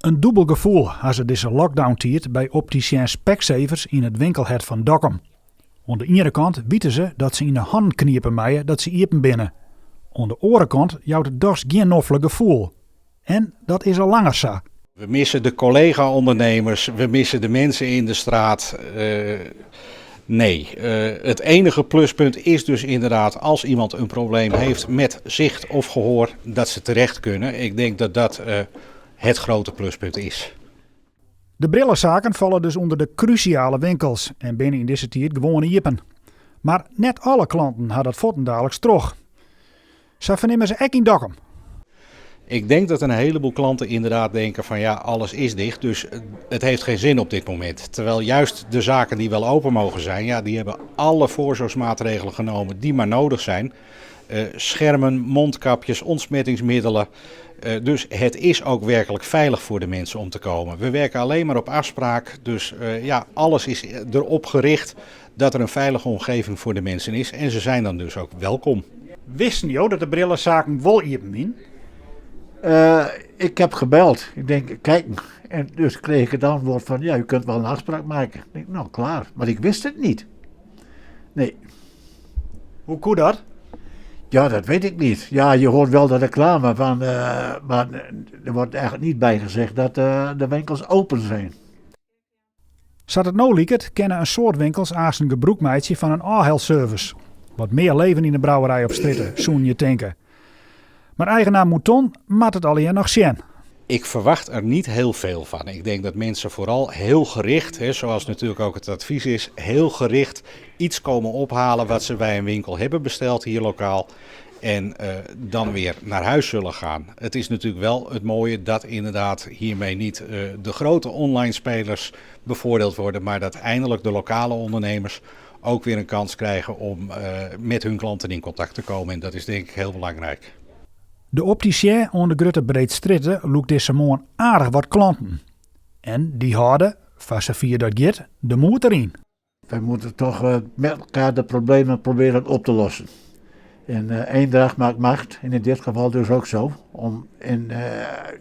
In dûbel gefoel ha se dizze lockdowntiid by optisien Specsavers yn it winkelhert fan Dokkum. Oan de iene kant witte se dat se yn de hannen knipe meie dat se iepen binne. Oan de oare kant jout it dochs gjin noflik gefoel. En dat is al langer sa. We missen de collega-ondernemers, we missen de mensen in de straat. Nee, het enige pluspunt is dus inderdaad als iemand een probleem heeft met zicht of gehoor, dat ze terecht kunnen. Ik denk dat dat het grote pluspunt is. De brillesaken falle dus ûnder de krúsjale winkels en binne yn dizze tiid gewoan iepen. Mar net alle klanten ha dat fuortendaliks troch. Sa fernimme se ek yn Dokkum. Ik denk dat een heleboel klanten inderdaad denken van ja, alles is dicht, dus het heeft geen zin op dit moment. Terwijl juist de zaken die wel open mogen zijn, ja, die hebben alle voorzorgsmaatregelen genomen die maar nodig zijn. Schermen, mondkapjes, ontsmettingsmiddelen. Dus het is ook werkelijk veilig voor de mensen om te komen. We werken alleen maar op afspraak, dus ja, alles is erop gericht dat er een veilige omgeving voor de mensen is. En ze zijn dan dus ook welkom. Wisten jo dat de brillesaken wol iepen wienen? Ik heb gebeld. Ik denk, kijk. En dus kreeg ik het antwoord van, ja, u kunt wel een afspraak maken. Ik denk, nou, klaar. Maar ik wist het niet. Nee. Hoe koe dat? Ja, dat weet ik niet. Ja, je hoort wel de reclame van, maar er wordt eigenlijk niet bij gezegd dat de winkels open zijn. Sa't it no liket, kinne in soad winkels aansten gebrûk meitsje fan in ôfhelservice. Wat mear leven yn de brouwerij op strjitte, soenen je tinke. Mar eigenaar Mouton moat it allegear noch sjen. Ik verwacht er niet heel veel van. Ik denk dat mensen vooral heel gericht, hè, zoals natuurlijk ook het advies is, heel gericht iets komen ophalen wat ze bij een winkel hebben besteld hier lokaal. En dan weer naar huis zullen gaan. Het is natuurlijk wel het mooie dat inderdaad hiermee niet de grote online spelers bevoordeeld worden, maar dat eindelijk de lokale ondernemers ook weer een kans krijgen om met hun klanten in contact te komen. En dat is denk ik heel belangrijk. De opticien oan de Grutte Breedstrjitte lûkt dizze moarn aardich wat klanten. En dy hâlde, foar safier dat giet, de moed deryn. Wij moeten toch met elkaar de problemen proberen op te lossen. En eendracht maakt macht, en in dit geval dus ook zo. En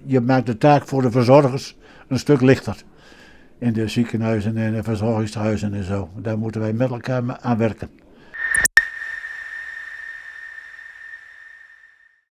je maakt de taak voor de verzorgers een stuk lichter. In de ziekenhuizen en de verzorgingstehuizen en zo. Daar moeten wij met elkaar aan werken.